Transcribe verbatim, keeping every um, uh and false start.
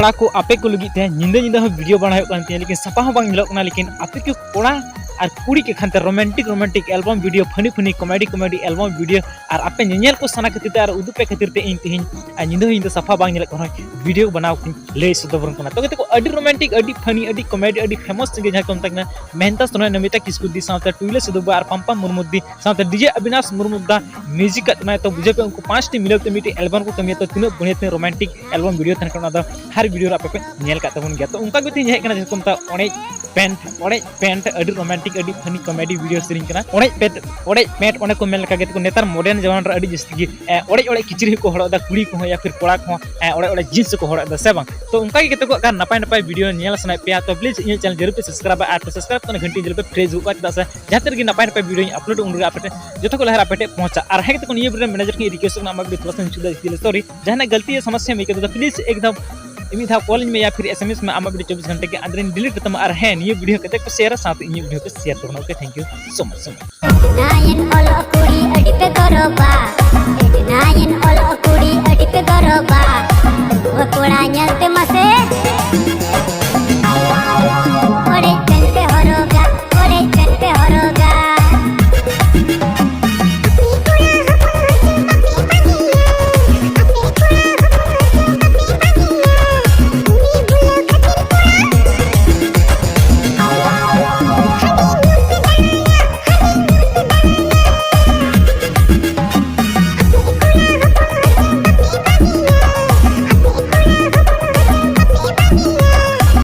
ᱟᱠᱚ ᱟᱯᱮ ᱠᱚ ᱞᱟᱹᱜᱤᱫ ᱛᱮ ᱧᱤᱫᱟᱹ ᱧᱤᱫᱟᱹ ᱦᱚᱸ ᱵᱷᱤᱰᱤᱭᱳ ᱵᱟᱱᱟᱣ ᱦᱩᱭᱩᱜ ᱠᱟᱱ ᱛᱤᱧᱟᱹ, ᱞᱮᱠᱤᱱ ᱥᱟᱯᱷᱟ ᱦᱚᱸ ᱵᱟᱝ ᱧᱮᱞᱚᱜ ᱠᱟᱱᱟ᱾ ᱞᱮᱠᱤᱱ ᱟᱯᱮ ᱠᱚ ᱠᱚᱲᱟ ᱟᱨ ᱠᱩᱲᱤ ᱠᱚ ᱠᱷᱟᱱ ᱛᱮ romantic romantic album video, funny funny comedy comedy album video, ᱟᱨ ᱟᱯᱮ ᱧᱮᱧᱮᱞ ᱠᱚ ᱥᱟᱱᱟ ᱠᱷᱟᱹᱛᱤᱨ ᱛᱮ ᱟᱨ ᱩᱫᱩᱜ ᱯᱮ ᱠᱷᱟᱹᱛᱤᱨ ᱛᱮ ᱤᱧ ᱛᱮᱦᱮᱧ ᱟᱨ ᱧᱤᱫᱟᱹ ᱦᱚᱸ ᱧᱤᱫᱟᱹ ᱥᱟᱯᱷᱟ ᱵᱟᱝ ᱧᱮᱞᱚᱜ ᱠᱟᱱᱟ ᱵᱷᱤᱰᱤᱭᱳ ᱵᱮᱱᱟᱣ ᱠᱟᱛᱮᱧ ᱞᱟᱹᱭ ᱥᱚᱫᱚᱨ ᱟᱵᱚᱱ ᱠᱟᱱᱟ᱾ ᱛᱚ ᱜᱟᱛᱮ ᱠᱚ, ᱟᱹᱰᱤ ᱨᱳᱢᱟᱱᱴᱤᱠ, ᱟᱹᱰᱤ ᱯᱷᱟᱱᱤ, ᱟᱹᱰᱤ ᱠᱚᱢᱮᱰᱤ, ᱟᱹᱰᱤ ᱯᱷᱮᱢᱟᱥ ᱥᱤᱝᱜᱟᱨ ᱡᱟᱦᱟᱸᱭ ᱠᱚ ᱢᱮᱛᱟᱭ ᱠᱟᱱᱟ ᱢᱮᱦᱮᱱᱛᱟ ᱥᱳᱱᱳᱭ, ᱱᱚᱢᱤᱛᱟ ᱠᱤᱥᱠᱩ ᱫᱤ ᱥᱟᱶᱛᱮ ᱴᱩᱭᱞᱟᱹ ᱥᱤᱫᱩᱵᱟ ᱟᱨ ᱯᱟᱢᱯᱟ ᱢᱩᱨᱢᱩ ᱫᱤ ᱥᱟᱶᱛᱮ ᱰᱤᱡᱮ ᱚᱵᱤᱱᱟᱥ ᱢᱩᱨᱢᱩ ᱫᱟ ᱢᱤᱭᱩᱡᱤᱠ ᱠᱟᱜ ᱛᱟᱵᱚᱱᱟᱭ᱾ ᱛᱚ ᱵᱩᱡᱷᱟᱹᱣ ᱯᱮ, ᱩᱱᱠᱩ ᱯᱟᱸᱪᱴᱤ ᱢᱤᱞᱟᱹᱣ ᱛᱮ ᱢᱤᱫᱴᱤᱡ ᱮᱞᱵᱟᱢ ᱠᱚ ᱠᱟᱹᱢᱤᱭᱟ᱾ ᱛᱚ ᱛᱤᱱᱟᱹᱜ ᱵᱟᱹᱲᱤᱭᱟᱹ, ᱛᱤᱱᱟᱹᱜ ᱨᱳᱢᱟᱱᱴᱤᱠ ᱮᱞᱵᱟᱢ ᱵᱷᱤᱰᱤᱭᱳ ᱛᱟᱦᱮᱱ ᱠᱟᱱᱟ, ᱚᱱᱟ ᱫᱚ ᱦᱟᱨ ᱵᱷᱤᱰᱤᱭᱳ ᱨᱮ ᱟᱯᱮ ᱯᱮ ᱧᱮᱞ ᱠᱟᱜ ᱛᱟᱵᱚᱱ ᱜᱮᱭᱟ᱾ ᱛᱚ ᱚᱱᱠᱟ ᱜᱮ ᱛᱮᱦᱮᱧ ᱦᱮᱡ ᱠᱟᱱᱟ, ᱡᱟᱦᱟᱸ ᱠᱚ ᱢᱮᱛᱟᱜᱼᱟ ᱚᱲᱮᱡ ᱯᱮᱱᱴ, ᱚᱲᱮᱡ ᱯᱮᱱᱴ, ᱟᱹᱰᱤ ᱨᱳᱢᱟᱱᱴᱤᱠ, ᱟᱹᱰᱤ ᱯᱷᱟᱱᱤ ᱠᱚᱢᱮᱰᱤ ᱵᱷᱤᱰᱤᱭᱳ ᱥᱮᱨᱮᱧ ᱠᱟᱱᱟ᱾ ᱚᱲᱮᱡ ᱯᱮᱱᱴ, ᱚᱲᱮᱡ ᱯᱮᱱᱴ, ᱚᱱᱮ ᱠᱚ ᱢᱮᱱ ᱞᱮᱠᱟ ᱜᱮ, ᱛᱚ ᱱᱮᱛᱟᱨ ᱢᱚᱰᱟᱨᱱ ᱡᱟᱢᱟᱱᱟ ᱨᱮ ᱟᱹᱰᱤ ᱡᱟᱹᱥᱛᱤ ᱜᱮ ᱮ, ᱚᱲᱮᱡ ᱚᱲᱮᱡ ᱠᱤᱪᱨᱤᱡ ᱦᱚᱸᱠᱚ ᱦᱚᱨᱚᱜ ᱮᱫᱟ ᱠᱩᱲᱤ ᱠᱚᱦᱚᱸ ᱭᱟ ᱯᱷᱤᱨ ᱠᱚᱲᱟ ᱠᱚᱦᱚᱸ, ᱮ, ᱚᱲᱮᱡ ᱚᱲᱮᱡ ᱡᱤᱱᱥ ᱦᱚᱸᱠᱚ ᱦᱚᱨᱚᱜ ᱮᱫᱟ, ᱥᱮ ᱵᱟᱝ? ᱛᱚ ᱚᱱᱠᱟ ᱜᱮ ᱜᱟᱛᱮ ᱠᱚ, ᱟᱨ ᱱᱟᱯᱟᱭ ᱱᱟᱯᱟᱭ ᱵᱷᱤᱰᱤᱭᱳ ᱧᱮᱞ ᱥᱟᱱᱟᱭᱮᱫ ᱯᱮᱭᱟ ᱛᱚ ᱯᱞᱤᱡᱽ ᱤᱧᱟᱹᱜ ᱪᱮᱱᱮᱞ ᱡᱟᱹᱨᱩᱲ ᱯᱮ ᱥᱟᱵᱥᱠᱨᱟᱭᱵᱟ ᱟᱨ ᱯᱮ ᱥᱟᱵᱥᱠᱨᱟᱭᱵ ᱠᱟᱛᱮ ᱜᱷᱟᱱᱴᱤ ᱡᱟᱹᱨᱩᱲ ᱯᱮ ᱯᱷᱨᱮᱥ ᱦᱩᱭᱩᱜᱼᱟ, ᱪᱮᱫᱟᱜ ᱥᱮ ᱡᱟᱦᱟᱸ ᱛᱤᱱᱟᱹᱜ ᱜᱮ ᱱᱟᱯᱟᱭ ᱱᱟᱯᱟᱭ ᱵᱷᱤᱰᱤᱭᱳᱧ ᱟᱯᱞᱳᱰ ᱩᱱ ᱨᱮᱜᱮ ᱟᱯᱮ ᱴᱷᱮᱱ ᱡᱚᱛᱚ ᱠᱚ ᱞᱟᱦᱟ ᱨᱮ ᱟᱯᱮ ᱴᱷᱮᱱ ᱯᱚᱦᱚᱸᱪᱟ᱾ ᱟᱨ ᱦᱮᱸ ᱜᱟᱛᱮ ᱠᱚ, ᱱᱤᱭᱟᱹ ᱵᱷᱤᱰᱤᱭᱳ ᱨᱮ ᱢᱮᱱᱮᱡᱟᱨ ᱠᱤᱱ ᱨᱤᱠᱣᱮᱥᱴ ᱠᱟᱱᱟ, ᱟᱢᱟᱜ ᱜᱟᱹᱰᱤ ᱛᱷᱚᱲᱟ ᱥᱟ ᱥᱚᱨᱤ, ᱡᱟᱦᱟᱱᱟᱜ ᱜᱟᱹᱞᱛᱤ ᱭᱟ ᱥᱚᱢᱚᱥᱥᱟ ᱦᱩᱭ ᱠᱟᱛᱮ ᱫᱚ ᱯᱞᱤᱡᱽ ᱮᱠᱫᱚᱢ ᱢᱤᱫ ᱫᱷᱟᱣ ᱠᱚᱞ ᱤᱧ ᱢᱮ ᱭᱟ ᱯᱷᱤᱨ ᱮᱥ ᱮᱢ ᱮᱥ ᱢᱮ, ᱟᱢᱟᱜ ᱵᱷᱤᱰᱤᱭᱳ ᱪᱚᱵᱵᱤᱥ ᱜᱷᱚᱱᱴᱟ ᱜᱮ ᱟᱸᱫᱽᱨᱤᱧ ᱰᱤᱞᱤᱴ ᱠᱟᱛᱟᱢᱟ᱾ ᱟᱨ ᱦᱮᱸ, ᱱᱤᱭᱟᱹ ᱵᱷᱤᱰᱤᱭᱳ ᱠᱟᱛᱮ ᱠᱚ ᱥᱮᱭᱟᱨᱟ, ᱥᱟᱶᱛᱮ ᱤᱧᱟᱹᱜ ᱵᱷᱤᱰᱤᱭᱳ ᱠᱚ ᱥᱮᱭᱟᱨ ᱛᱟᱵᱚᱱᱟ᱾ ᱳᱠᱮ, ᱛᱷᱮᱝᱠ ᱭᱩ ᱥᱳ ᱢᱟᱪ, ᱥᱳ ᱢᱟᱪ᱾ ᱱᱟᱭᱤᱱ ᱚᱞᱚᱜ ᱠᱩᱲᱤ ᱟᱹᱰᱤ ᱯᱮ ᱜᱚᱨᱚᱵᱟ, ᱱᱟᱭᱤᱱ ᱚᱞᱚᱜ ᱠᱩᱲᱤ ᱟᱹᱰᱤ ᱯᱮ ᱜᱚᱨᱚᱵᱟ᱾